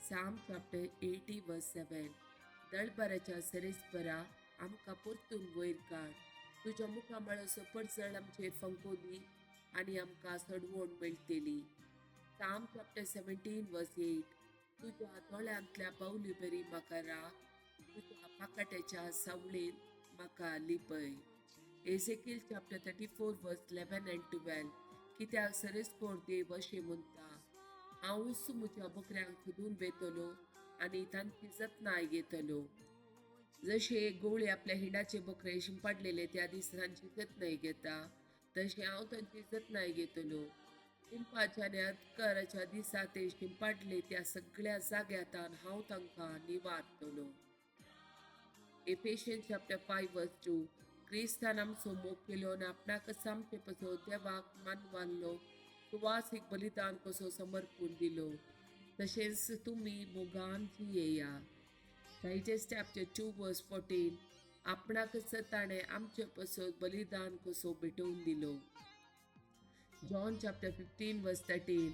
Psalm chapter 80 verse 7. दळबराच्या सरेस्परा आमकां परतून वयर काड. तुज्या मुखामळाचो परजळ आमचेर फंको दी आनी आमकां सडवण मेळटली. Psalm chapter 17 verse 8. तुज्या दोळ्यांतल्या बावली बरी म्हाका राख, तुज्या पाकाट्याच्या सावळेन म्हाका लिपय. Ezekiel chapter 34 verse 11 and 12. कित्याक सरेस्पोर देव अशें म्हणटा, हांवूच म्हज्या बकऱ्यांक सोदून वेतलो आनी तांची जतनाय घेतलो. जशे गवळी आपल्या हिंडाचे बकरे शिंपाडलेले त्या दीस तांची जतनाय घेता, तशें हांव तांची जतनाय घेतलो. कुंपाच्या आनी अधिकाराच्या दिसा ते शिंपाडले त्या सगळ्या जाग्यांत हांव तांकां निवारतलो. Ephesians chapter 5 verse 2. क्रिस्तान आमचो मोग केलो आनी आपणाकच आमचे पासत देवाक मानवानलो सुवासीक बलिदान कसो समर्पून दिलो, तशेंच तुमी मोगान जियेया. Titus chapter 2 verse 14. आपणाकच ताणें आमचे पासत बलिदान कसो भेटोवन दिलो. John chapter 15 verse 13.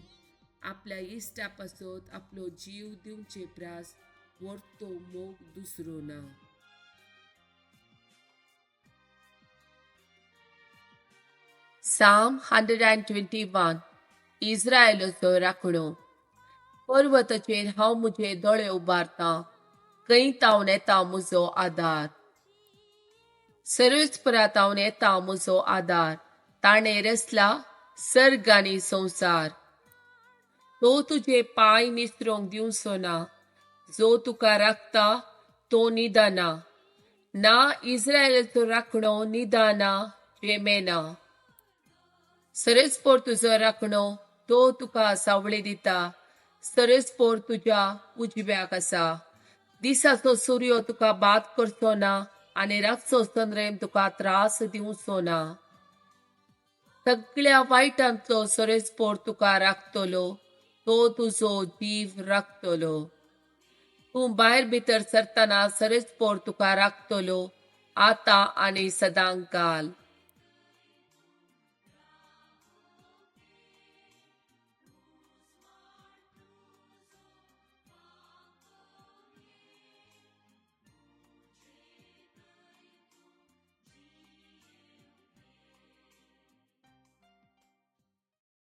आपल्या इश्टा पासत आपलो जीव दिवचे प्रास व्हडतो मोग दुसरो ना. Psalm 121. इस्रायलाचो राखणो. पर्वताचेर हांव म्हजे दोळे उबारतां, खंय तावन येता म्हजो आदार? सर्वेस्परा तावन येता म्हजो आदार, ताणें रचला सर्ग आनी संवसार. तो तुजे पांय निसरोंक दिवचो ना, जो तुका राखता तो निदाना ना. इस्रायलाचो राखणो निदाना जेमेना. सरस्पोर तुजो राखणो, तो तुका सावळी दिता. सरस्पोर तुज्या उजव्याक आसा. दिसाचो सूर्य तुका बाद करचो ना आनी रातचो चंद्रेम तुका त्रास दिवचो ना. सगळ्या वायटांतलो सरस्पोर तुका राखतलो, तो तुजो जीव राखतलो. तूं भायर भितर सरतना सरस्पोर तुका राखतलो, आतां आनी सदांकाल.